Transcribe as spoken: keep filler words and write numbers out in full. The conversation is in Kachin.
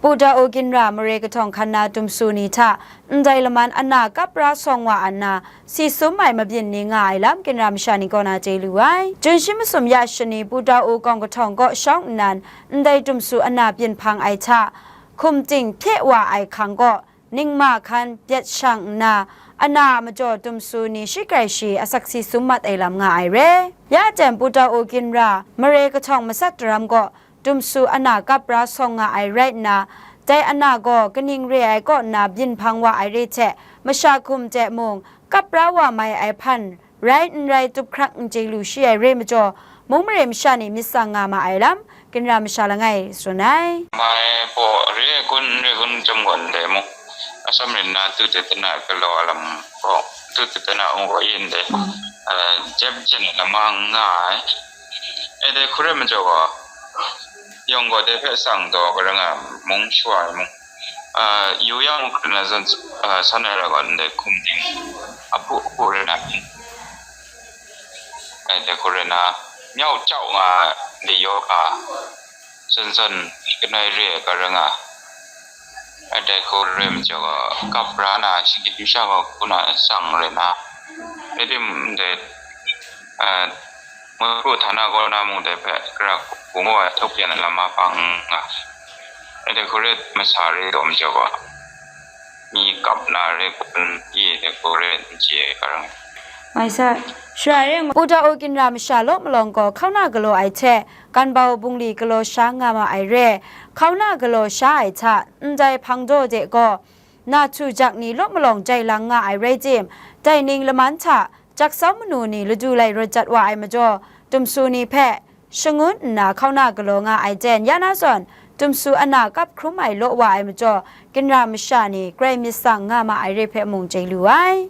Pu Dau Ginra mare kahtawng hkan na dumsu ni hta ndai laman ana kap ra sawng wa nna, si sum ai mabyin ni nga ai lam ginra masha ni kaw na chye lu ai. Jun shi masum ya shani Pu Dau kawng kahtawng kaw shawng nnan, ndai dumsu ana byin hpang ai hta, hkum ting hpye wa ai hkang kaw, ningma hkan byat shang nna, ana a majaw dumsu ni shi grai shi asak si sum mat ai lam nga ai re. Ya jan Pu Dau Ginra mare kahtawng masat daram kaw, dumsu ana kap ra sawng nga ai rai nna, dai ana gaw kaning re ai kaw nna byin hpang wa ai re hte, masha hkum hte mung kap ra wa mai ai hpan rai n rai tup hkrak n chye lu shi ai re majaw, mung mare masha ni myit tsang nga ma ai lam, ginra masha langai tsun ai. Mai baw re ai kun, n re ai kun chyawm gaw ndai mung, Assam rin na tu de tana galaw a lam gaw, tu de tana ung gaw yin de, jep jen lamang nga ai. E de hkure majaw gaw, yawng gaw de hpe sang daw karang a mung shawa ai mung, yu yang hkrit na zan, san ai ra gaw ndai hkum ting, a hpu a hpu re na, ai de hkure na, myau jau nga de yaw ka, zan zan kanai re ai karang a, ai de hkure majaw gaw, kap ra na, shinggyim sha gaw hku na sang re na, e tim ndai, Mukru htana kaw na mung dai hpe, gara hku ngu ai htup yan ai lam mahpang n nga, anhte hkuri masha re taw majaw gaw, mi kap na re kun, i hte hkuri n chye ai karang. Mai sa, shara re ngu. Pu Dau Ginra masha law malawng gaw hkauna galaw ai hte, ganbau bungli galaw sha nga ma ai re, hkauna galaw sha ai hta, ndai hpang daw de gaw, na htu jak ni law malawng jai lang nga ai rai tim, dai ning laman hta, jak sau manu ni ladu lai rawt jat wa ai majaw, dumsu ni hpe shangun nna hkauna galaw nga ai jen, ya na zawn, dumsu ana kap hkrum ai law wa ai majaw, ginra masha ni grai myit tsang nga ma ai re hpe mung chye lu ai.